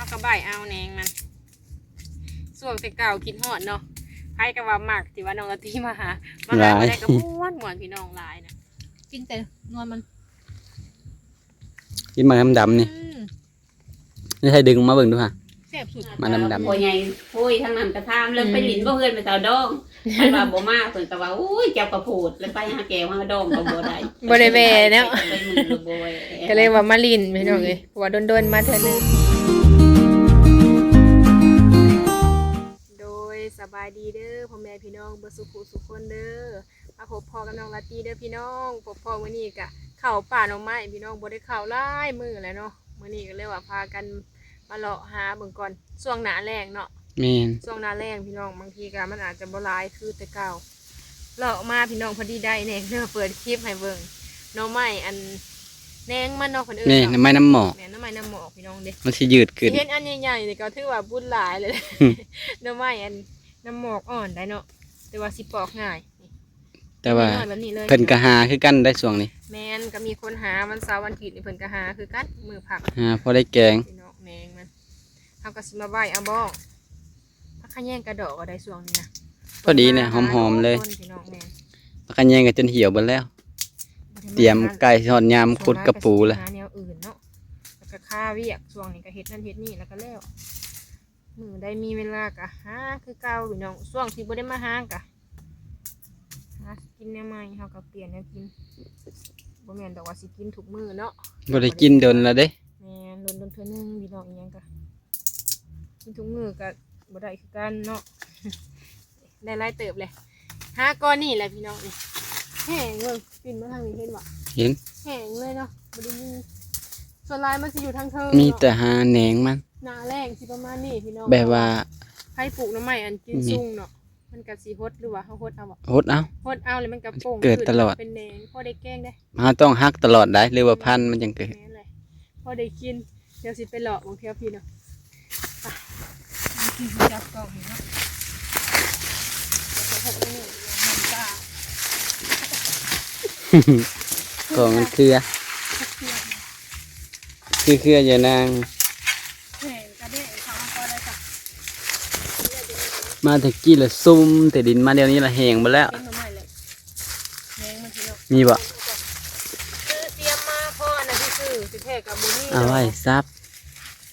ເຮົາກໍໃບເອົາແໜງມັນ ຊ່ວງແຕ່ເກົ່າຄິດຮອດເນາະ ໃຜກໍວ່າມັກທີ່ວ່ານ້ອງລາຕີມາຫາ ມາຫາ ຫຼາຍ ມື້ໃດກໍມ່ວນໆ ພີ່ນ້ອງຫຼາຍນະ ກິນແຕ່ໜ່ວຍມັນ ກິນໝາກດຳໆ ນີ້ ອືມ ນີ້ໃຫ້ດຶງມາເບິ່ງດູຫາ ແຊບສຸດ ໝາກດຳໆ ພໍ່ໃຫຍ່ໂອ້ຍ ທາງນັ້ນກໍຖາມເລື່ອງ ອືມ ໄປຫຼິ້ນບໍ່ເຮືອນແມ່ສາວດອງ ເພິ່ນວ່າບໍ່ມາ ເພິ່ນກໍວ່າ ໂອ້ຍ ເຈົ້າກໍໂພດ ແລ້ວໄປຫາແກ້ວຫາດອງກໍບໍ່ໄດ້ ບໍ່ໄດ້ແວ່ເນາະ ໄປມື້ລະບໍ່ແວ່ ກໍເລີຍວ່າມາຫຼິ້ນພີ່ນ້ອງເອີຍ ອືມ ເພາະວ່າດົນໆມາເທື່ອໜຶ່ງ ໂດຍ ສະບາຍດີເດີພໍ່ແມ່ພີ່ນ້ອງເບິດສູ່ຜູ້ສູ່ຄົນເດີ ມາພົບພໍ້ກັບນ້ອງລາຕີເດີພີ່ນ້ອງ ພົບພໍ້ມື້ນີ້ກະເຂົ້າປ່າໜໍ່ໄມ້ພີ່ນ້ອງ ບໍ່ໄດ້ເຂົ້າຫຼາຍມື້ແລ້ວເນາະ ມື້ນີ້ກໍເລີຍວ່າພາກັນມາເລາະຫາເບິ່ງກ່ອນ ຊ່ວງໜ້າແລ້ງເນາະ ແມ່ນ ຊ່ວງໜ້າແລ້ງພີ່ນ້ອງ ບາງທີກໍມັນອາດຈະບໍ່ຫຼາຍຄືແຕ່ເກົ່າ ເລາະມາພີ່ນ້ອງ ພໍດີໄດ້ແໜງ ເລີຍເປີດຄລິບໃຫ້ເບິ່ງ ໜໍ່ໄມ້ອັນ ແໜງມັນເນາະ ເພິ່ນເອີ້ນ ແມ່ນ ໜໍ່ໄມ້ນ້ຳໝອກ ແມ່ນ ໜໍ່ໄມ້ນ້ຳໝອກພີ່ນ້ອງເດ້ ມັນຊິຍືດຂຶ້ນ ຊິເຫັນອັນໃຫຍ່ໆນີ້ກໍຖືວ່າບຸນຫຼາຍເລີຍ ໜໍ່ໄມ້ອັນ ນ້ຳໝອກອ່ອນໄດ໋ເນາະ ແຕ່ວ່າຊິປອກງ່າຍ ແຕ່ວ່າ ນ້ອຍໆແບບນີ້ເລີຍ ເພິ່ນກໍຫາຄືກັນໄດ໋ຊ່ວງນີ້ ແມ່ນ ກໍມີຄົນຫາ ວັນເສົາວັນອາທິດນີ້ເພິ່ນກໍຫາຄືກັນ ມື້ພັກ ຫາພໍໄດ້ແກງ ພີ່ນ້ອງ ແໜງມັນ ເຮົາກໍຊິມາໄວ້ເອົາບໍ່ ຜັກຂະແຍງກະດອກກໍໄດ້ຊ່ວງນີ້ນະ ພໍດີນະ ຫອມໆເລີຍ ພີ່ນ້ອງ ແມ່ນ ຜັກຂະແຍງກໍຈົນຫ່ຽວເບິດແລ້ວ ຕຽມໃກ້ຮອດຍາມຂຸດກະປູແລ້ວ ຫາແນວອື່ນເນາະ ແລ້ວກໍຄາວຽກ ຊ່ວງນີ້ກໍເຮັດນັ້ນເຮັດນີ້ ແລ້ວກໍແລ້ວ ມື້ໃດມີເວລາກໍຫາຄືເກົ່າພີ່ນ້ອງ ຊ່ວງທີ່ບໍ່ໄດ້ມາຫາກໍຫາກິນແນວໃໝ່ ເຮົາກໍປ່ຽນແນວກິນ ບໍ່ແມ່ນດອກວ່າຊິກິນທຸກມື້ເນາະ ບໍ່ໄດ້ກິນດົນແລ້ວເດ້ ແມ່ນ ດົນໆເທື່ອໜຶ່ງພີ່ນ້ອງ ອີ່ຫຍັງກໍກິນທຸກມື້ກໍບໍ່ໄດ້ຄືກັນເນາະ ໄດ້ຫຼາຍເຕີບແຫຼະ ຫາກ້ອນນີ້ແຫຼະພີ່ນ້ອງ ນີ້ແຫ້ງເບິ່ງ ປິ່ນມາທາງນີ້ເຫັນບໍ່ ເຫັນ ແຫ້ງເລີຍເນາະ ບໍ່ໄດ້ມີ ສ່ວນຫຼາຍມັນຊິຢູ່ທາງເທິງ ມີແຕ່ຫາແໜງມັນ ໜ້າແລ້ງຊິປະມານນີ້ພີ່ນ້ອງ ແບບວ່າ ໃຜປູກໜໍ່ໄມ້ອັນກິນ ນີ້ ຊຸງເນາະ ມັນກໍຊິຫົດ ຫຼືວ່າເຮົາຫົດເອົາບໍ່ ຫົດເອົາ ຫົດເອົາແລ້ວມັນກໍປົ່ງ ເກີດຕະຫຼອດ ເປັນແໜງ ພໍໄດ້ແກງເດ້ ເຮົາຕ້ອງຫັກຕະຫຼອດໄດ໋ ຫຼືວ່າພັນມັນຈັ່ງເກີດ ແມ່ນແຫຼະ ພໍໄດ້ກິນ ດຽວຊິໄປເລາະເບິ່ງແຖວພີ້ເນາະ ໄປ ກິນຈັບກ້ອງໃຫ້ເນາະ ກ້ອງມັນເຄືອ ເຄືອ ເຄືອຢູ່ນາງ ມາແຕ່ກີ້ລະຊຸ່ມແຕ່ດິນ ມາດຽວນີ້ລະແຫ້ງເບິດແລ້ວ ແກງໜໍ່ໄມ້ແຫຼະ ແໜງມັນພີ່ນ້ອງ ມີບໍ່ ຄືຕຽມມາພໍອັນນັ້ນຊື່ໆ ແທ້ໆກໍບໍ່ມີ ເອົາໄວ້ສັບ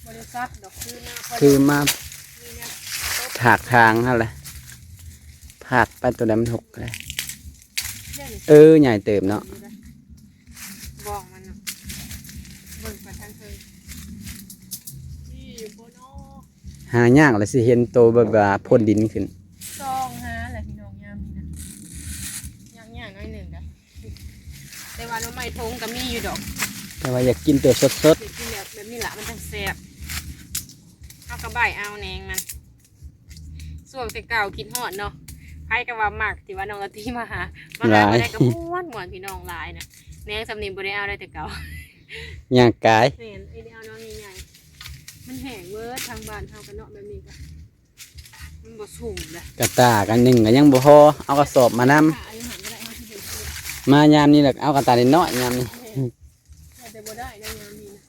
ບໍ່ໄດ້ສັບດອກ ຄືມາພໍ ຄືມາ ນີ້ນະ ຖາກທາງຫັ້ນແຫຼະ ຖາກໄປໂຕໃດມັນຫົກເລີຍ ເອີ ໃຫຍ່ເຕີບເນາະ ບ້ອງມັນເນາະ ເບິ່ງໄປທາງເທິງ ມີຢູ່ບໍ່ນໍ ຫາຍາກລະຊິເຫັນໂຕແບບວ່າພົ້ນດິນຂຶ້ນ ຊອງຫາແຫຼະພີ່ນ້ອງ ຍາມນີ້ນະ ຍາກໆໜ້ອຍໜຶ່ງໄດ໋ ແຕ່ວ່າໜໍ່ໄມ້ຖົງກໍມີຢູ່ດອກ ແຕ່ວ່າຢາກກິນໂຕສົດໆ ຢາກກິນແບບ ແບບນີ້ລະ ມັນຈັ່ງແຊບ ເຮົາກໍໃບເອົາແໜງມັນ ຊ່ວງແຕ່ເກົ່າຄິດຮອດເນາະ ໃຜກໍວ່າມັກທີ່ວ່ານ້ອງລາຕີມາຫາ ມາຫາ ຫຼາຍ ມື້ໃດກໍມ່ວນໆ ພີ່ນ້ອງຫຼາຍນະ ແໜງສ່ຳນີ້ບໍ່ໄດ້ເອົາໄດ້ແຕ່ເກົ່າ ຍ່າງກາຍ ແມ່ນ ໄດ້ເອົານ້ອງໃຫຍ່ໆ ມັນແຫ້ງເບິດ ທາງບ້ານເຮົາກໍເນາະ ແບບນີ້ກໍ ມັນບໍ່ສູງເດ້ ກະຕ່າກັນໜຶ່ງກໍຍັງບໍ່ພໍ ເອົາກະສອບມານຳ ມາຍາມນີ້ລະເອົາກະຕ່ານ້ອຍໆ ຍາມນີ້ ແຕ່ບໍ່ໄດ້ໄດ໋ຍາມນີ້ນະ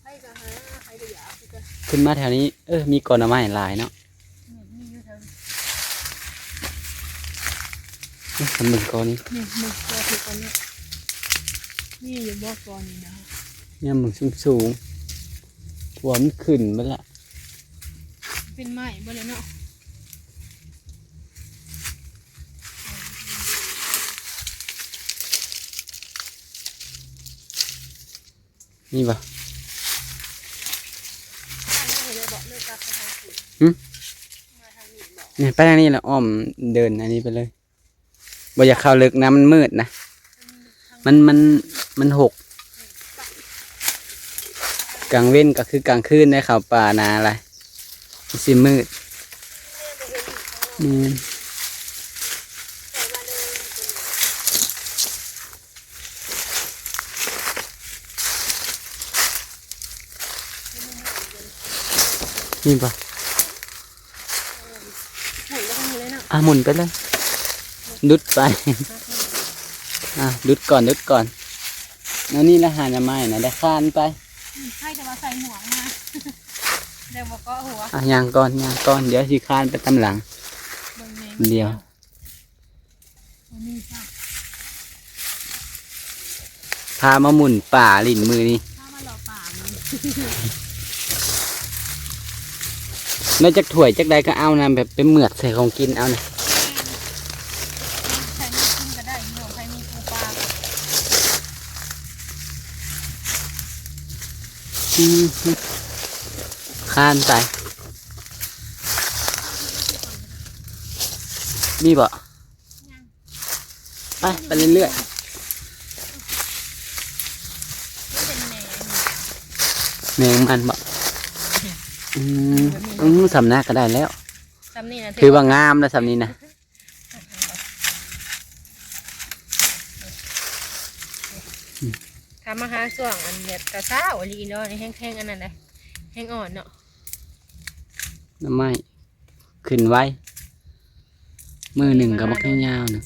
ໃຜກໍຫາ ໃຜກໍຢາກຄືກັນ ຂຶ້ນມາແຖວນີ້ ເອີ ມີກໍໜໍ່ໄມ້ຫຼາຍເນາະ ແມ່ນ ມີຢູ່ແຖວນີ້ ເອີ ເບິ່ງກໍນີ້ ນີ້ ເບິ່ງກໍຄືກັນເນາະ ມີຢູ່ບໍ່ກໍນີ້ນະ ຍາມມັນສູງໆ ເພາະວ່າມັນຂຶ້ນເບິດລະ ເປັນໄມ້ເບິດແລ້ວເນາະ ນີ້ບໍ່ ຫຶ ນີ້ ໄປທາງນີ້ລະອ້ອມເດີນອັນນີ້ໄປເລີຍ ບໍ່ຢາກເຂົ້າເລິກນະ ມັນມືດນະ ມັນ ມັນ ມັນຫົກ ກາງເວັນກໍຄືກາງຄືນໄດ໋ ເຂົ້າປ່ານາລະ ມັນຊິມືດ ແມ່ນ ນີ້ບໍ່ ອ່ະ ໝູນໄປເລີຍ ດຸດໄປ ອ່ະ ດຸດກ່ອນ ດຸດກ່ອນ ແນວນີ້ລະຫາໜໍ່ໄມ້ນະ ໄດ້ຄານໄປ ໃສ່ແຕ່ວ່າໃສ່ໝວກມາ ແຕ່ບໍ່ເກາະຫົວ. ອ່ະ ຍ່າງກ່ອນ ຍ່າງກ່ອນ ດຽວຊິຄານໄປຕາມຫຼັງ. ເບິ່ງແມ່ ດຽວ ພາມາໝຸ່ນປ່າຫຼິ້ນມື້ນີ້ ພາມາເລາະປ່າມື້ນີ້. ໄດ້ຈັກຖ້ວຍຈັກໃດກໍເອົານະ ແບບໄປເໝືອກໃສ່ຂອງກິນເອົານະ. ໃຜມີກິນກໍໄດ້ພີ່ນ້ອງ ໃຜມີປູປາ. ອືມ ຄານໄປ ມີບໍ່? ໄປ ໄປເລື້ອຍໆ. ແມງມັນບໍ່? ອືມ ອືມ ສ່ຳໜ້າກໍໄດ້ແລ້ວ ສ່ຳນີ້ນະ ຖືວ່າງາມແລ້ວສ່ຳນີ້ນະ. ຖ້າມາຫາຊ່ວງອັນແບບເຊົ້າໆອີ່ຫຼີເນາະ ແຮງໆ ອັນນັ້ນນະ ແຮງອ່ອນເນາະ ໜໍ່ໄມ້ ຂຶ້ນໄວ ມື້ໜຶ່ງກໍບັກຍາວໆ ນະ.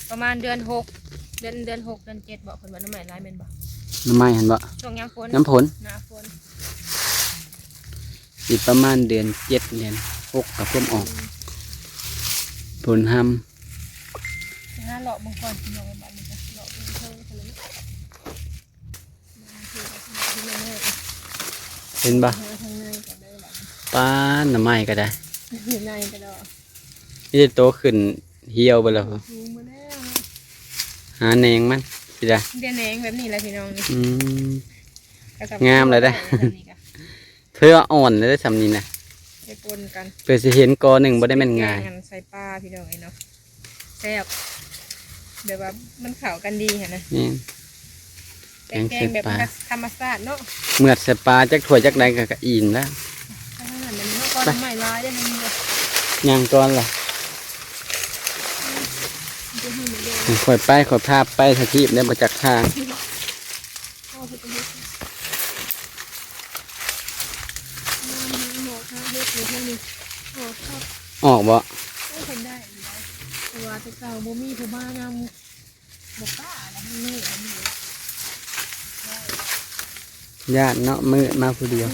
ປະມານເດືອນຫົກ ເດືອນ ເດືອນຫົກ ເດືອນເຈັດບໍ ເພິ່ນວ່າໜໍ່ໄມ້ຫຼາຍແມ່ນບໍ່? ໜໍ່ໄມ້ຫັ້ນບໍ? ຊ່ວງຍາມຝົນ ຍາມຝົນ ໜ້າຝົນ ອີກປະມານເດືອນເຈັດ ເດືອນຫົກ ກໍເລີ່ມອອກ ອືມ ຝົນຮຳ. ໄປຫາເລາະເບິ່ງກ່ອນພີ່ນ້ອງ ບາດນີ້ກໍເລາະເບິ່ງເທິງພຸ້ນແຫຼະ. ເຫັນບໍ່? ຫາທາງໃນກໍໄດ້ລະ ປານໜໍ່ໄມ້ກໍໄດ້ ໃນກໍດອກ ມີແຕ່ໂຕຂຶ້ນຫ່ຽວເບິດແລ້ວ ສູງມາແລ້ວ ຫາແໜງມັນຊິໄດ້ ມີແຕ່ແໜງແບບນີ້ແຫຼະພີ່ນ້ອງນີ້. ອືມ ກໍສຳຄັນ ງາມແລ້ວເດ້ ແບບນີ້ກໍ ເພື່ອອ່ອນເດ້ ສ່ຳນີ້ນະ ໄປປົນກັນ ເພື່ອຊິເຫັນກໍໜຶ່ງ ບໍ່ໄດ້ແມ່ນງ່າຍ ແກງອັນໃສ່ປາພີ່ນ້ອງເອີຍເນາະ. ແຊບ ແບບວ່າມັນເຂົ້າກັນດີຫັ້ນນະ ແມ່ນ ແກງ ແກງໃສ່ປາ ແບບທຳມະຊາດເນາະ ເໝືອດໃສ່ປາຈັກຖ້ວຍຈັກໃດກໍ ກໍອີ່ມແລ້ວ. ໄປທາງນັ້ນ ມັນກໍໄມ້ຫຼາຍເດ້ ມັນ ຍ່າງກ່ອນລະ ຂ້ອຍໄປ ຂ້ອຍພາໄປທາງທີບໄດ້ບໍ່ຈັກທາງ. ອອກບໍ່? ໂອ້ ເພິ່ນໄດ້ຢູ່ ເພາະວ່າແຕ່ເກົ່າບໍ່ມີຜູ້ມານຳ ບໍ່ກ້າລະ ມັນມືດແບບນີ້ລະ ຢ້ານເນາະ ມື້ມາຜູ້ດຽວ.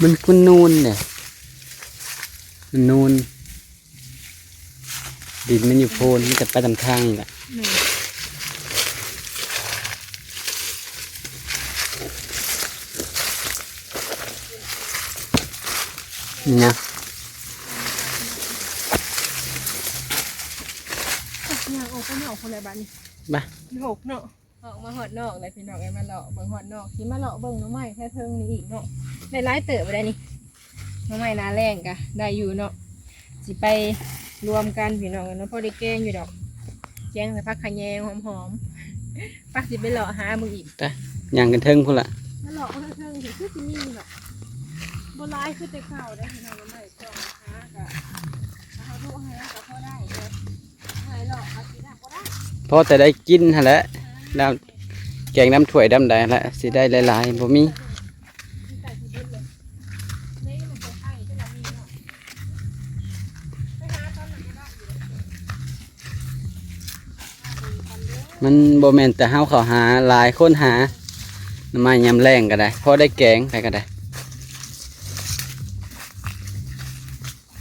ມັນ ມັນນູນເດ້ ມັນນູນ ດິນມັນຢູ່ໂພນ ມັນຈະໄປຕາມທາງນີ້ແຫຼະ. ນີ້ນະ ຍ່າງອອກໄປນອກພຸ້ນແຫຼະບາດນີ້ ໄປ ມັນຫົກເນາະ. ອອກມາຮອດນອກແລ້ວພີ່ນ້ອງເອີຍ ມາເລາະເບິ່ງຮອດນອກ ຊິມາເລາະເບິ່ງໜໍ່ໄມ້ແຖວເທິງນີ້ອີກເນາະ ໄດ້ຫຼາຍເຕີບໄດ້ນີ້ ໜໍ່ໄມ້ໜ້າແລ້ງກະໄດ້ຢູ່ເນາະ. ຊິໄປລວມກັນພີ່ນ້ອງເອີຍເນາະ ພໍໄດ້ແກງຢູ່ດອກ ແກງໃສ່ຜັກຂະແຍງຫອມໆ. ໄປ ຊິໄປເລາະຫາເບິ່ງອີກ ໄປ ຍ່າງຂຶ້ນເທິງພຸ້ນລະ ມາເລາະເທິງໆ ຄືຊິມີແບບ ບໍ່ຫຼາຍຄືແຕ່ເກົ່າເດ້ພີ່ນ້ອງ ໜໍ່ໄມ້ ພອແຕ່ໄດ້ກິນຫັ້ນແຫຼະ ແລ້ວແກງນຳຖ້ວຍນຳໃດຫັ້ນແຫຼະ ຊິໄດ້ຫຼາຍໆ ບໍ່ມີ. ມັນບໍ່ແມ່ນແຕ່ເຮົາເຂົ້າຫາ ຫຼາຍຄົນຫາ ໜໍ່ໄມ້ຍາມແລ້ງກໍໄດ້ ພໍໄດ້ແກງໄປກໍໄດ້.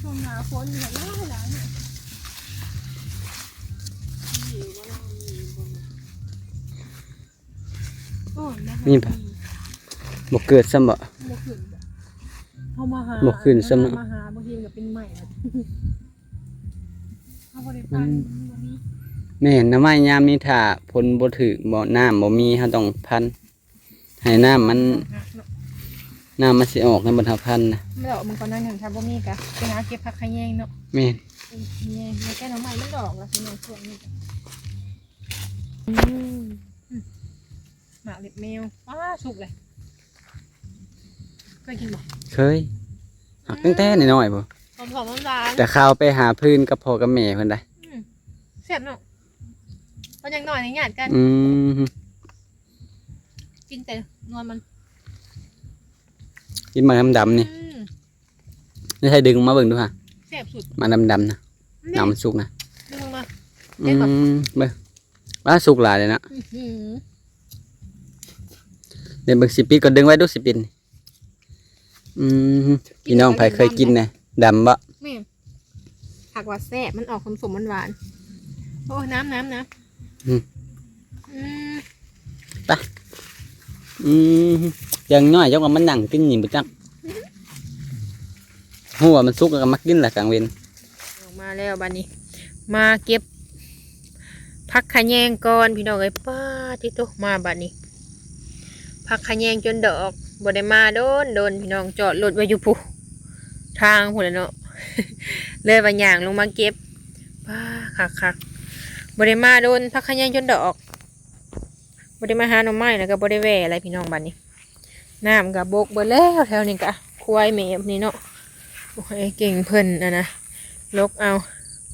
ຊ່ວງໜ້າຝົນນີ້ຫຼາຍໆ ເນາະ ມີ ບໍ່ເກີດຊ້ຳບໍ? ບໍ່ຂຶ້ນບໍ? ເຮົາມາຫາ ບໍ່ຂຶ້ນຊ້ຳເນາະ ມາຫາ ບາງທີມັນກໍເປັນໄມ້ ເຮົາບໍ່ໄດ້ພັນ ມັນບໍ່ມີ. ແມ່ນ ໜໍ່ໄມ້ຍາມນີ້ ຖ້າຝົນບໍ່ຖືກ ບໍ່ ນ້ຳບໍ່ມີ ເຮົາຕ້ອງພັນ ໃຫ້ນ້ຳມັນ ນ້ຳມັນຊິອອກໃນບັນທະພັນນະ ເລາະມັນກ່ອນໜ້ອຍໜຶ່ງ ຖ້າບໍ່ມີກະໄປຫາເກັບຜັກຂະແຍງເນາະ. ແມ່ນ ເກັບຜັກຂະແຍງ ແລ້ວແກໜໍ່ໄມ້ມັນດອກລະພີ່ນ້ອງ ຊ່ວງນີ້. ອືມ ໝາກເລັບແມວ ປ້າ ສຸກເລີຍ ເຄີຍກິນບໍ່? ເຄີຍ ໝາກຕັ້ງແຕ່ນ້ອຍໆ ພຸ້ນ ຫອມໆ ຫວານໆ ແຕ່ຄາວໄປຫາພື້ນກັບພໍ່ກັບແມ່ເພິ່ນໄດ໋. ອືມ ແຊບເນາະ ຕອນຍັງນ້ອຍນີ້ຍາດກັນ. ອືມ ກິນແຕ່ໜວນມັນ ກິນໝາກດຳໆນີ້ ອືມ ໃຫ້ດຶງມາເບິ່ງດູຫາ ແຊບສຸດ ໝາກດຳໆນະ ນີ້ ເອົາມັນສຸກນະ ດຶງມາ ອືມ ເບິ່ງ ວ່າສຸກຫຼາຍເລີຍນະ ອືມ ເດີ ເບິ່ງຊິປິດກ່ອນ ດຶງໄວ້ດູຊິປິດ ອືມ ກິນ ພີ່ນ້ອງໃຜເຄີຍກິນແດ່ ດຳບໍ່? ແມ່ນ ຫາກວ່າແຊບ ມັນອອກສົ້ມໆຫວານໆ ໂອ້ ນ້ຳ ນ້ຳ ນ້ຳ ອືມ ອືມ ໄປ ອືມ ຢ່າງນ້ອຍຈັກວ່າມັນນັ່ງກິນນີ້ບໍ່ຈັກ ຮູ້ວ່າມັນສຸກແລ້ວກໍມາກິນລະກາງເວັນ ອອກມາແລ້ວບັດນີ້ ມາເກັບຜັກຂະແຍງກ່ອນ ພີ່ນ້ອງເອີຍ ປາດຕິໂຕ ມາບັດນີ້ ຜັກຂະແຍງຈົນດອກ ບໍ່ໄດ້ມາດົນໆ ພີ່ນ້ອງ ຈອດລົດໄວ້ຢູ່ພຸ້ນ ທາງພຸ້ນແຫຼະເນາະ ເລີຍວ່າຍ່າງລົງມາເກັບ ປາດ ຄັກໆ ບໍ່ໄດ້ມາດົນ ຜັກຂະແຍງຈົນດອກ ບໍ່ໄດ້ມາຫາໜໍ່ໄມ້ ແລ້ວກໍບໍ່ໄດ້ແວ່ໃດພີ່ນ້ອງ ບັດນີ້ ນ້ຳກໍບົກເບິດແລ້ວ ແຖວນີ້ກະຄວາຍແມ່ນີ້ເນາະ ໂອ້ຍ ເກັ່ງເພິ່ນຫັ້ນນະ ຫຼົກເອົາ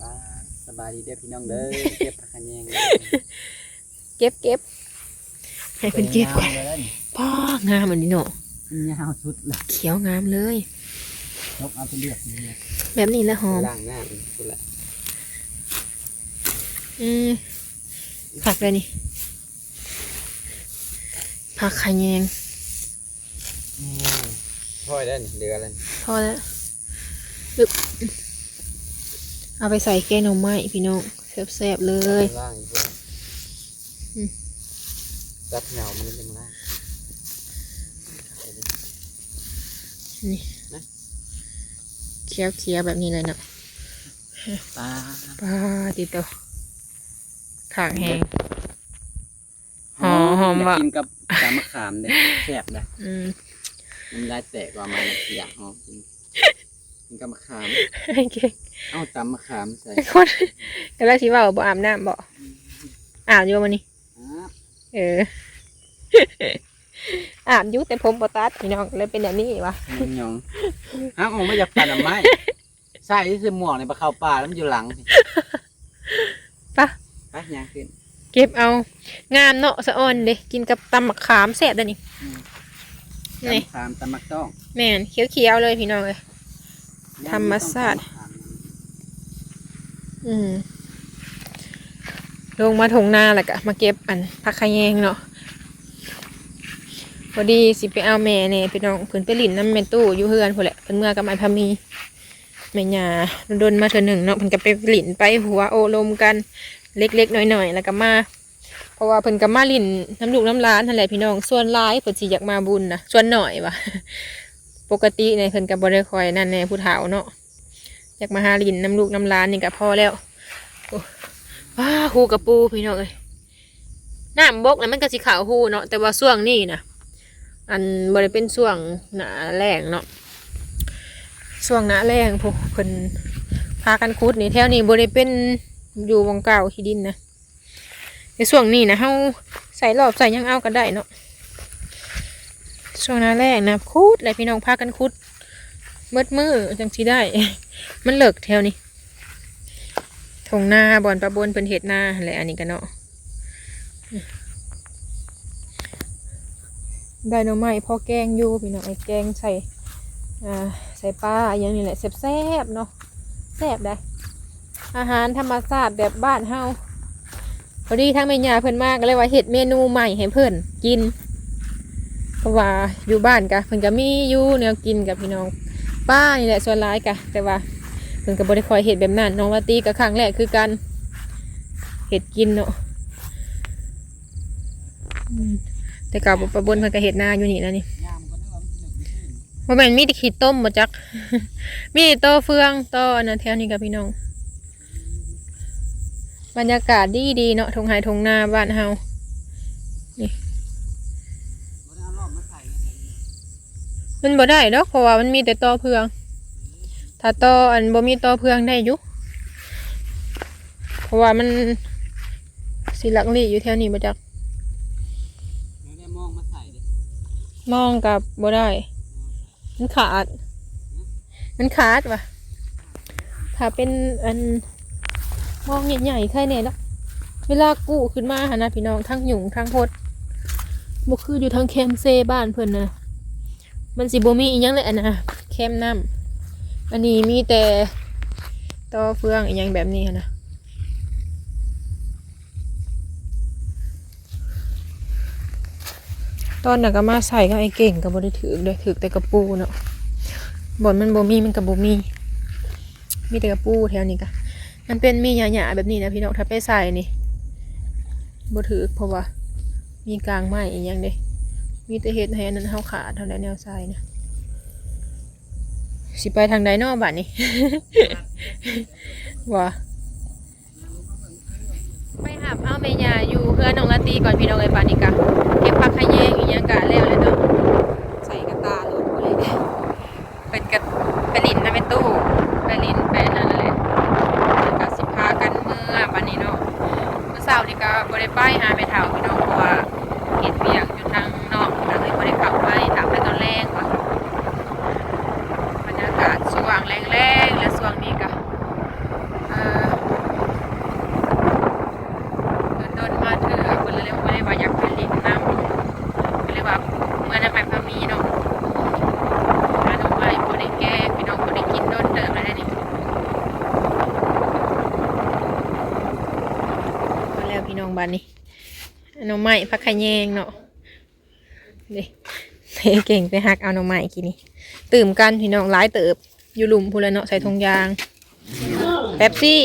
ປາດ ສະບາຍດີເດີພີ່ນ້ອງເດີ ເກັບຜັກຂະແຍງ ເກັບ ເກັບ ໃຫ້ເພິ່ນເກັບກ່ອນ ສວຍງາມເລີຍ ປ້າ ງາມອັນນີ້ເນາະ ຍາວສຸດລະ ຂຽວງາມເລີຍ ຫຼົກເອົາໄປເລືອກ ແບບນີ້ລະຫອມ ລ້າງນ້ຳພຸ້ນລະ ອືມ ຄັກເລີຍນີ້ ຜັກຂະແຍງ ໂອ້ ພໍແລ້ວນີ້ ເຫຼືອແລ້ວນີ້ ພໍແລ້ວ ອຶບ ເອົາໄປໃສ່ແກງໜໍ່ໄມ້ພີ່ນ້ອງ ແຊບໆເລີຍ ລ້າງອີກ ອືມ ຕັດເຫງົາມັນຈັ່ງລ້າງ ນີ້ ນະ ຂຽວໆແບບນີ້ເລີຍເນາະ ປາດ ປາດຕິໂຕ ຄັກແຮງ ຫອມ ຫອມ ຫອມ ຢາກ ວ່າ ກິນກັບຕຳໝາກຂາມເດ້ ແຊບເດ້ ອືມ ນ້ຳລາຍແຕກວ່າມາ ຢາກຫອມກິນ ກິນກັບໝາກຂາມ ໂອເຄ ເອົາຕຳໝາກຂາມໃສ່ ຄົນກຳລັງຊິເວົ້າ ບໍ່ອາບນ້ຳບໍ່? ອືມ ອາບຢູ່ບໍ່ມື້ນີ້? ອາບ ເອີ ອາບຢູ່ ແຕ່ຜົມບໍ່ຕັດ ພີ່ນ້ອງ ເລີຍເປັນແບບນີ້ຫວາ ຍອງໆ ຫາອອກມາຈາກປ່າໜໍ່ໄມ້ ໃສ່ຊື່ໝວກນີ້ ໄປເຂົ້າປ່າແລ້ວມັນຢູ່ຫຼັງ ປະ ໄປຍ່າງຂຶ້ນ ເກັບເອົາ ງາມເນາະ ສະອອນເດ້ ກິນກັບຕຳໝາກຂາມແຊບເດ້ນີ້ ອືມ ນີ້ ຕຳໝາກຂາມ ຕຳໝາກຕ້ອງ ແມ່ນ ຂຽວໆເລີຍພີ່ນ້ອງເອີຍ ທຳມະຊາດ ອືມ ລົງມາທົ່ງນາແລ້ວກະມາເກັບອັນຜັກຂະແຍງເນາະ ພໍດີຊິໄປເອົາແມ່ແດ່ພີ່ນ້ອງ ເພິ່ນໄປຫຼິ້ນນຳແມ່ຕູ້ຢູ່ເຮືອນພຸ້ນແຫຼະ ເພິ່ນເມືອກັບອ້າຍພາມີ ແມ່ຍ່າດົນໆມາເທື່ອໜຶ່ງເນາະ ເພິ່ນກໍໄປຫຼິ້ນໄປຫົວໂອ້ລົມກັນເລັກໆນ້ອຍໆ ແລ້ວກໍມາ ເພາະວ່າເພິ່ນກໍມາຫຼິ້ນນຳລູກນຳຫຼານຫັ້ນແຫຼະພີ່ນ້ອງ ສ່ວນຫຼາຍເພິ່ນຊິຢາກມາບຸນນະ ສ່ວນໜ້ອຍວ່າ ປົກກະຕິນີ້ເພິ່ນກໍບໍ່ໄດ້ຄ່ອຍນັ້ນແດ່ ຜູ້ເຖົ້າເນາະ ຢາກມາຫາຫຼິ້ນນຳລູກນຳຫຼານນີ້ກໍພໍແລ້ວ ໂອ້ ວ້າ ຮູກະປູພີ່ນ້ອງເອີຍ ນ້ຳບົກນະ ມັນກໍຊິເຂົ້າຮູເນາະ ແຕ່ວ່າຊ່ວງນີ້ນະ ອັນ ບໍ່ໄດ້ເປັນຊ່ວງໜ້າແລ້ງເນາະ ຊ່ວງໜ້າແລ້ງ ພວກເພິ່ນພາກັນຂຸດນີ້ ແຖວນີ້ບໍ່ໄດ້ເປັນຢູ່ໝ່ອງເກົ່າ ຂີ້ດິນນະ ແຕ່ຊ່ວງນີ້ນະ ເຮົາໃສ່ລອບໃສ່ຫຍັງເອົາກໍໄດ້ເນາະ ຊ່ວງໜ້າແລ້ງນະ ຂຸດແຫຼະພີ່ນ້ອງ ພາກັນຂຸດ ໝົດມື້ຈັ່ງຊິໄດ້ ມັນເລິກແຖວນີ້ ທົ່ງນາ ບ່ອນປ້າບົນເພິ່ນເຮັດນາຫັ້ນແຫຼະ ອັນນີ້ກະເນາະ ໄດ້ໜໍ່ໄມ້ພໍແກງຢູ່ພີ່ນ້ອງເອີຍ ແກງໃສ່ ອ່າ ໃສ່ປາອີ່ຫຍັງນີ້ແຫຼະ ແຊບໆເນາະ ແຊບໃດ໋ ອາຫານທຳມະຊາດແບບບ້ານເຮົາ ພໍດີທາງແມ່ຍ່າເພິ່ນມາ ກໍເລີຍວ່າເຮັດເມນູໃໝ່ໃຫ້ເພິ່ນກິນ ເພາະວ່າຢູ່ບ້ານກະເພິ່ນກະມີຢູ່ແນວກິນກະພີ່ນ້ອງ ປານີ້ແຫຼະສ່ວນຫຼາຍກະ ແຕ່ວ່າເພິ່ນກະບໍ່ໄດ້ຄ່ອຍເຮັດແບບນັ້ນ ນ້ອງລາຕີກະຄັ້ງແລກຄືກັນ ເຮັດກິນເນາະ ອືມ ແຕ່ເກົ່າປ້າບົນເພິ່ນກະເຮັດນາຢູ່ນີ້ນະນີ້ ບໍ່ແມ່ນມີແຕ່ຂີ້ຕົມບໍ່ຈັກ ມີແຕ່ຕໍເຟືອງ ຕໍອັນນັ້ນແຖວນີ້ກະພີ່ນ້ອງ ບັນຍາກາດດີໆເນາະ ທົ່ງໄຮ່ທົ່ງນາບ້ານເຮົານີ້ ມັນບໍ່ໄດ້ດອກ ເພາະວ່າມັນມີແຕ່ຕໍເຟືອງ ຖ້າຕໍອັນບໍ່ມີຕໍເຟືອງໄດ້ຢູ່ ເພາະວ່າມັນຊິລັກລີ້ຢູ່ແຖວນີ້ບໍ່ຈັກ ມອງກໍບໍ່ໄດ້ ມັນຂາດ ມັນຂາດວ່າ ຖ້າເປັນອັນມອງໃຫຍ່ໆ ໄຄແດ່ເນາະ ເວລາກູ້ຂຶ້ນມາຫັ້ນນະພີ່ນ້ອງ ທັງຫຍຸ້ງທັງຫົດ ບໍ່ຄືຢູ່ທາງແຄມເຊບ້ານເພິ່ນນະ ມັນຊິບໍ່ມີອີ່ຫຍັງເລີຍ ອັນນະ ແຄມນ້ຳ. ອັນນີ້ມີແຕ່ຕໍເຟືອງອີ່ຫຍັງແບບນີ້ຫັ້ນນະ. ຕອນນັ້ນກໍມາໃສ່ກັບໄອ້ເກັ່ງ ກໍບໍ່ໄດ້ຖືກເດ້ ຖືກແຕ່ກະປູເນາະ. ບ່ອນມັນບໍ່ມີ ມັນກໍບໍ່ມີ ມີແຕ່ກະປູແຖວນີ້ກະ ມັນເປັນມີຫຍ້າໆແບບນີ້ນະພີ່ນ້ອງ. ຖ້າໄປໃສ່ນີ້ບໍ່ຖືກ ເພາະວ່າມີກາງໄມ້ອີ່ຫຍັງເດ້ ມີແຕ່ເຮັດໃຫ້ອັນນັ້ນເຮົາຂາດເທົ່ານັ້ນແຫຼະ ແນວໃສ່ນະ. ຊິໄປທາງໃດເນາະບາດນີ້ ວ່າ ໄປຮັບເອົາແມ່ຍ່າຢູ່ເຮືອນນ້ອງລາຕີກ່ອນພີ່ນ້ອງເອີຍ. ບາດນີ້ກະເກັບຜັກຂະແຍງອີ່ຫຍັງກະແລ້ວແຫຼະເນາະ ໃສ່ກະຕ່າໂລດ ເພິ່ນກະໄປຫຼິ້ນນຳແມ່ຕູ້ ໄປຫຼິ້ນໄປອັນນັ້ນແຫຼະ ແລ້ວກະຊິພາກັນເມືອບາດນີ້ເນາະ. ມື້ເຊົ້ານີ້ກະບໍ່ໄດ້ໄປຫາແມ່ເຖົ້າພີ່ນ້ອງ ເພາະວ່າເຮັດວຽກຢູ່ທາງນອກ ກະເລີຍບໍ່ໄດ້ເຂົ້າໄປ ຖ້າໄປຕອນແລງວ່າ. ບັນຍາກາດຊ່ວງແລງໆ ແລະ ຊ່ວງນີ້ກະ ເອີ ດົນໆມາເທື່ອ ເພິ່ນເລີຍບໍ່ໄດ້ວ່າຢາກໄປຫຼິ້ນນຳ ກໍເລີຍວ່າເມືອນຳແມ່ພາມີເນາະ. ອາ ໜໍ່ໄມ້ບໍ່ໄດ້ແກງພີ່ນ້ອງ ບໍ່ໄດ້ກິນດົນເຕີບແລ້ວເດ້ນີ້. ມາແລ້ວພີ່ນ້ອງ ບາດນີ້ ໜໍ່ໄມ້ ຜັກຂະແຍງເນາະ. ເດ້ ເກັ່ງໄປຮັກເອົາໜໍ່ໄມ້ກີ້ນີ້ ຕື່ມກັນພີ່ນ້ອງ ຫຼາຍເຕີບ ຢູ່ລຸ່ມພຸ້ນແຫຼະເນາະ ໃສ່ຖົງຢາງ. ເປັບຊີ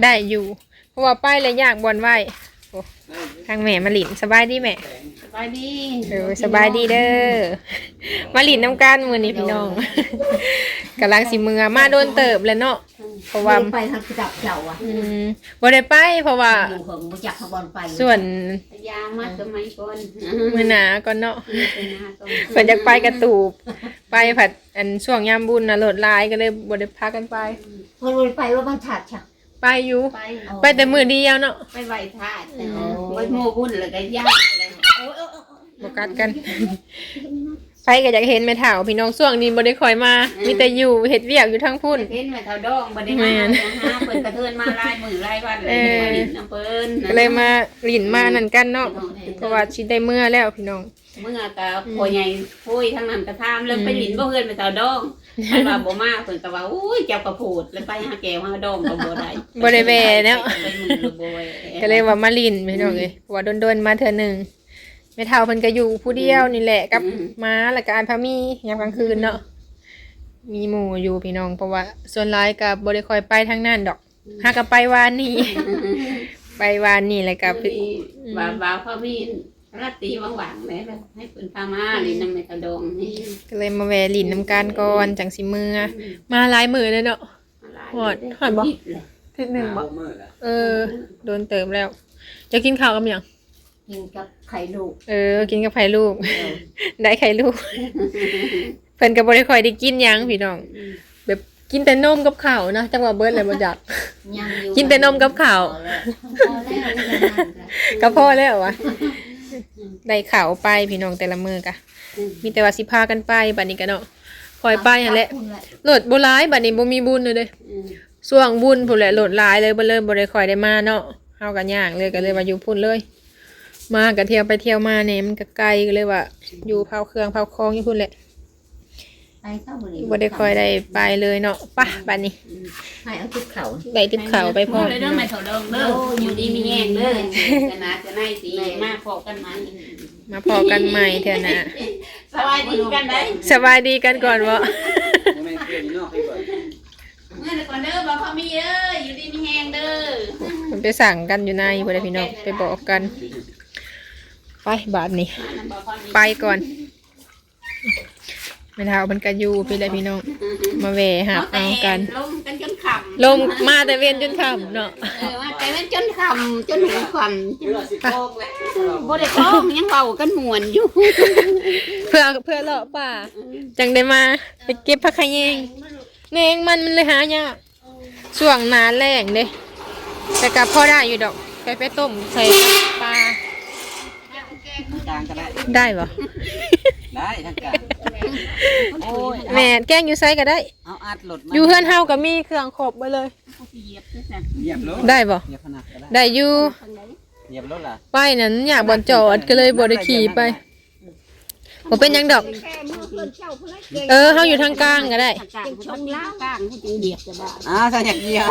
ໄດ້ຢູ່ ເພາະວ່າໄປແລ້ວຢາກບ່ອນໄວ້. ໂອ້ ທາງແມ່ມາຫຼິ້ນ ສະບາຍດີແມ່. ສະບາຍດີ ເອີ ສະບາຍດີເດີ ມາຫຼິ້ນນຳກັນມື້ນີ້ພີ່ນ້ອງ. ກຳລັງຊິເມືອ ມາດົນເຕີບແລ້ວເນາະ ເພາະວ່າ ບໍ່ໄດ້ໄປທາງກັບເຈົ້າອະ. ອືມ ບໍ່ໄດ້ໄປ ເພາະວ່າ ຢູ່ເຫິງ ບໍ່ຈັກເຂົາບ່ອນໄປ ສ່ວນ ຍາມມາສະໄໝກ່ອນ ມື້ໜ້າກ່ອນເນາະ. ອືມ ມື້ໜ້າກ່ອນ ເພິ່ນຢາກໄປກະຕູບ ໄປພັດ ອັນ ຊ່ວງຍາມບຸນນະ ລົດຫຼາຍ ກໍເລີຍບໍ່ໄດ້ພາກັນໄປ. ເພິ່ນບໍ່ໄດ້ໄປວັດພະທາດຊະ? ໄປຢູ່ ໄປ ອໍ ໄປແຕ່ມື້ດຽວເນາະ ໄປໄຫວ້ທາດ. ອືມ ໄປໂມບຸນແລ້ວກໍຍ້າຍເລີຍ. ໂອ້ຍ ໂອ້ຍ ໂອ້ຍ ບໍ່ກັດກັນ ໃຜກໍຢາກເຫັນແມ່ເຖົ້າພີ່ນ້ອງ ຊ່ວງນີ້ບໍ່ໄດ້ຄ່ອຍມາ. ອືມ ມີແຕ່ຢູ່ເຮັດວຽກຢູ່ທາງພຸ້ນ ເຫັນແມ່ເຖົ້າດອງບໍ່ໄດ້ມາ. ແມ່ນ ຫາເພິ່ນກະເທີນມາຫຼາຍມື້ຫຼາຍວັນ ເອີ ເລີຍມາຫຼິ້ນນຳເພິ່ນ ກໍເລີຍມາຫຼິ້ນມານັ້ນກັນເນາະ. ອືມ ເພາະວ່າຊິໄດ້ເມືອແລ້ວພີ່ນ້ອງ ເມືອກະ ອືມ ພໍ່ໃຫຍ່ໂພຍທາງນັ້ນກະຖາມເລື່ອງ ອືມ ໄປຫຼິ້ນບໍ່ເຮືອນແມ່ເຖົ້າດອງ. ຄັນວ່າບໍ່ມາເພິ່ນກະວ່າ ໂອ້ຍ ເຈົ້າກະໂພດ ແລ້ວໄປຫາແກ່ວຫາດອງກະບໍ່ໄດ້ ບໍ່ໄດ້ແວ່ແລ້ວ ໄປມື້ລະບໍ່ແວ່ ກະເລີຍວ່າມາຫຼິ້ນພີ່ນ້ອງເອີຍ ອືມ ເພາະວ່າດົນໆມາເທື່ອໜຶ່ງ. ແມ່ເຖົ້າເພິ່ນກະຢູ່ຜູ້ດຽວນີ້ແຫຼະ ອືມ ກັບ ອືມ ໝາ ແລ້ວກະອັນພາມີຍາມກາງຄືນເນາະ. ອືມ ມີໝູ່ຢູ່ພີ່ນ້ອງ ເພາະວ່າສ່ວນຫຼາຍກະບໍ່ໄດ້ຄ່ອຍໄປທາງນັ້ນດອກ. ອືມ ຫາກະໄປວານນີ້ ໄປວານນີ້ແລ້ວກະ ມື້ນີ້ ອືມ ວ່າ ວ່າພາມີ ລາຕີຫວ່າງໆແດ່ ໃຫ້ເພິ່ນພາມາ ອືມ ຫຼິ້ນນຳແມ່ເຖົ້າດອງນີ້ ກໍເລີຍມາແວ່ຫຼິ້ນນຳກັນກ່ອນ ອືມ ຈັ່ງຊິເມືອ. ອືມ ມາຫຼາຍມື້ແລ້ວເນາະ ມາຫຼາຍ ຮອດ ແລ້ວ ຮອດບໍ່? ອາທິດແລ້ວ ອາທິດໜຶ່ງບໍ່? ຫ້າຫົກມື້ແລ້ວ. ເອີ ໂດນເຕີບແລ້ວ. ເຈົ້າກິນເຂົ້າກັບຫຍັງ? ກິນກັບໄຂ່ລູກ. ເອີ ກິນກັບໄຂ່ລູກ ເອີ ໄດ້ໄຂ່ລູກ. ເພິ່ນກໍບໍ່ໄດ້ຄ່ອຍໄດ້ກິນຫຍັງພີ່ນ້ອງ ອືມ ແບບກິນແຕ່ນົມກັບເຂົ້ານະ ຈັກວ່າເບິດແລ້ວບໍ່ຈັກ ຍັງຢູ່ ກິນແຕ່ນົມກັບເຂົ້າ ພໍແລ້ວ ກໍພໍແລ້ວວ່າ ໄດ້ເຂົ້າໄປພີ່ນ້ອງ ແຕ່ລະມື້ກະ ອືມ ມີແຕ່ວ່າຊິພາກັນໄປ ບາດນີ້ກະເນາະ ຄ່ອຍໄປຫັ້ນແຫຼະ ລົດບໍ່ຫຼາຍ ບາດນີ້ບໍ່ມີບຸນເລີຍເດ້ ອືມ ຊ່ວງບຸນພຸ້ນແຫຼະ ລົດຫຼາຍເລີຍ ເລີຍບໍ່ໄດ້ຄ່ອຍໄດ້ມາເນາະ ເຮົາກະຍ່າງເລີຍ ກະເລີຍວ່າຢູ່ພຸ້ນເລີຍ ມາກະທ່ຽວໄປທ່ຽວມາແດ່ ມັນກະໄກ ກະເລີຍວ່າຢູ່ເຜົາເຄື່ອງເຜົາຂອງຢູ່ພຸ້ນແຫຼະ ໄປເຊົ້າມື້ນີ້ ບໍ່ໄດ້ຄ່ອຍໄດ້ໄປເລີຍເນາະ ປະ ບາດນີ້ ອືມ ໃຫ້ເອົາຕິບເຂົ້າ ໄດ້ຕິບເຂົ້າໄປພ້ອມ ເດີແມ່ເຖົ້າດອງເດີ ໂອ້ ຢູ່ດີມີແຮງເດີ ເທື່ອໜ້າເທື່ອໃນຊິມາພໍ້ກັນໃໝ່ ມາພໍ້ກັນໃໝ່ເທື່ອໜ້າ ສະບາຍດີກັນໄດ໋ ສະບາຍດີກັນກ່ອນເບາະ ບໍ່ແມ່ນເພື່ອນຢູ່ນອກໄດ້ບໍ່? ເມືອກ່ອນເດີ ບ່າວພາມີເອີຍ ຢູ່ດີມີແຮງເດີ ເພິ່ນໄປສັ່ງກັນຢູ່ໃນພຸ້ນແຫຼະພີ່ນ້ອງ ໄປບອກກັນ ໄປບາດນີ້ ໄປກ່ອນ ແມ່ເຖົ້າເພິ່ນກະຢູ່ພີ້ແຫຼະພີ່ນ້ອງ ມາແວ່ຮັບເອົາກັນ ລົມກັນຈົນຄ່ຳ ລົມມາແຕ່ເວັນຈົນຄ່ຳເນາະ ເອີ ມາແຕ່ເວັນຈົນຄ່ຳ ຈົນຫູຂວັນ ບໍ່ໄດ້ທ້ອງ ຍັງເວົ້າກັນມ່ວນຢູ່ ເພື່ອ ເພື່ອເລາະປ່າ ຈັ່ງໄດ້ມາ ໄປເກັບຜັກຂະແຍງ ແມງມັນ ມັນເລີຍຫາຍາກ ຊ່ວງໜ້າແລ້ງເດ້ ແຕ່ກໍພໍໄດ້ຢູ່ດອກ ໄປ ໄປຕົ້ມໃສ່ກັບປາ ທາງກາງກໍໄດ້ ໄດ້ບໍ່? ໄດ້ ທາງກາງ ໂອ້ຍ ແມ່ນ ແກງຢູ່ໃສກໍໄດ້ ເອົາອັດລົດມາ ຢູ່ເຮືອນເຮົາກໍມີເຄື່ອງຄົບເບິດເລີຍ ຢຽບໂລດ ໄດ້ບໍ່? ຢຽບຂະໜາດກໍໄດ້ ໄດ້ຢູ່ ຢຽບໂລດລະ ໄປນັ້ນຍາກບ່ອນຈອດ ກໍເລີຍບໍ່ໄດ້ຂີ່ໄປ ໄດ້ ບໍ່ເປັນຫຍັງດອກ. ແຄ່ເມືອເຮືອນເຈົ້າພຸ້ນແຫຼະ. ເອີ ເຮົາຢູ່ທາງກາງກໍໄດ້. ເຈົ້າຂອງລາວ ກາງຜູ້ຈຶ່ງຢຽບຈະບາດ. ອ້າວ ຊັ້ນຢາກຢຽບ.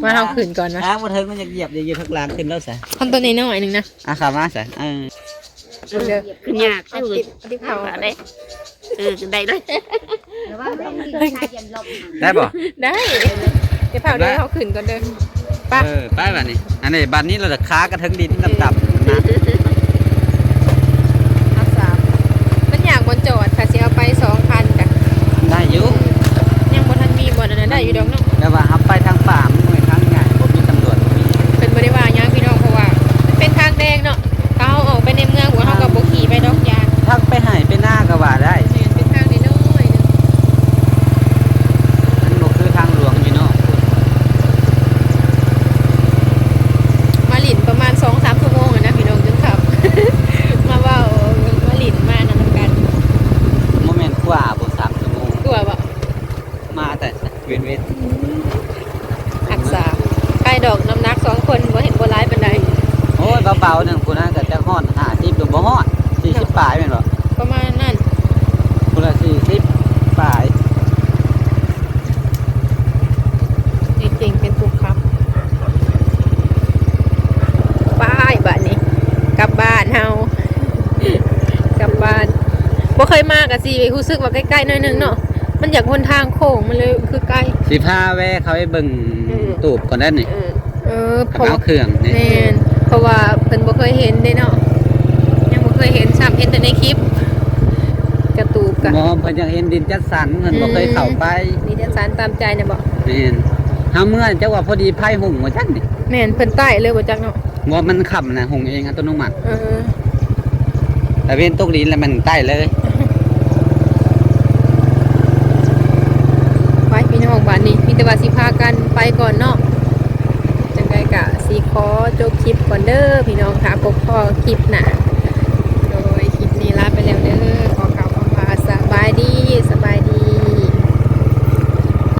ມາ ເຮົາຂຶ້ນກ່ອນນະ. ອ້າວ ບໍ່ເຖິງ ມັນຢາກຢຽບ ຢາກຢູ່ທາງຫຼັງ ຂຶ້ນແລ້ວຊະ. ທຳຕົວນ້ອຍໆໜຶ່ງນະ. ອ່າ ເຂົ້າມາຊະ. ເອີ ເດີ ຂຶ້ນຍາກ. ເອົາຕິບ ເອົາຕິບເຂົ້າ. ເອີ ໄດ້ເລີຍ. ເອີ ໄດ້ເລີຍ. ໄດ້ບໍ່? ໄດ້. ຢ່າຟ້າວເດີ ເຮົາຂຶ້ນກ່ອນເດີ. ໄປ. ເອີ ໄປບາດນີ້. ອັນນີ້ ບາດນີ້ລະຄາກະເທິງດິນຕ່ຳໆນະ. ຮັກສາ ມັນຍາກບ່ອນຈອດ ຖ້າຊິເອົາໄປສອງຄັນກະໄດ້ຢູ່. ຍັງບໍ່ທັນມີບ່ອນອັນນັ້ນ ໄດ້ຢູ່ດອກເນາະ. ແຕ່ວ່າເຮົາໄປທາງປ່າ ມັນບໍ່ແມ່ນທາງງ່າຍ ບໍ່ມີຕຳຫຼວດ ບໍ່ມີ. ເພິ່ນບໍ່ໄດ້ວ່າຫຍັງພີ່ນ້ອງ ເພາະວ່າເປັນທາງແດງເນາະ. ຖ້າເຮົາອອກໄປໃນເມືອງ ພວກເຮົາກໍບໍ່ຂີ່ໄປດອກຢ້ານ. ທາງໄປໄຮ່ໄປນາກໍວ່າໄດ້. ແມ່ນ ເປັນທາງນ້ອຍໆໜຶ່ງ. ມັນບໍ່ຄືທາງຫຼວງຢູ່ເນາະ. ມາຫຼິ້ນປະມານສອງສາມຊົ່ວໂມງແລ້ວນະພີ່ນ້ອງ ຈົນຄ່ຳ. ມາເວົ້າ ມາຫຼິ້ນ ມານັ້ນນຳກັນ. ບໍ່ແມ່ນກວ່າບໍ່ ສາມຊົ່ວໂມງ. ກວ່າບໍ່? ມາແຕ່ເວັນໆ. ຮັກສາ ໄຄດອກ ນ້ຳໜັກສອງຄົນ ບໍ່ເຫັນ ບໍ່ຫຼາຍປານໃດ. ໂອ້ຍ ເບົາໆໜຶ່ງ ພຸ້ນນະ ກໍຈັກຮອດຫ້າສິບ ຫຼືບໍ່ຮອດ ສີ່ສິບປາຍແມ່ນບໍ່? ປະມານນັ້ນ ພຸ້ນລະ ສີ່ສິບປາຍ. ເປັນເກັ່ງເປັນຜູ້ຂັບ. ໄປບາດນີ້ ກັບບ້ານເຮົາ ກັບບ້ານ. ບໍ່ເຄີຍມາກໍຊິຮູ້ສຶກວ່າໃກ້ໆໜ້ອຍໜຶ່ງເນາະ. ມັນຢາກຫົນທາງໂຄ້ງ ມັນເລີຍຄືໄກ. ຊິພາແວ່ເຂົ້າໄປເບິ່ງ ເອີ ຕູບກ່ອນໄດ໋ນີ້. ເອີ ເອີ ເພາະວ່າເອົາເຄື່ອງນີ້. ແມ່ນ ເພາະວ່າເພິ່ນບໍ່ເຄີຍເຫັນເດ້ເນາະ. ຍັງບໍ່ເຄີຍເຫັນຊ້ຳ ເຫັນແຕ່ໃນຄລິບ. ກະຕູບກະ ບໍ່ ເພິ່ນຢາກເຫັນດິນຈັດສັນ ເພິ່ນບໍ່ເຄີຍເຂົ້າໄປ. ອືມ ດິນຈັດສັນຕາມໃຈນະບໍ? ແມ່ນ. ເຮົາເມື່ອຈັກວ່າພໍດີໄຟຮຸ່ງວ່າຈັ່ງນີ້. ແມ່ນ ເພິ່ນໃຕ້ເລີຍບໍ່ຈັກເນາະ. ບໍ່ ມັນຄ່ຳນະ ຮຸ່ງເອງອັດຕະໂນມັດ. ເອີ ຕາເວັນຕົກດິນແລ້ວມັນໃຕ້ເລີຍ. ໄປພີ່ນ້ອງ ບາດນີ້ມີແຕ່ວ່າຊິພາກັນໄປກ່ອນເນາະ. ຈັ່ງໃດກະຊິຂໍຈົບຄລິບກ່ອນເດີພີ່ນ້ອງ ຖ້າພົບພໍ້ຄລິບໜ້າ.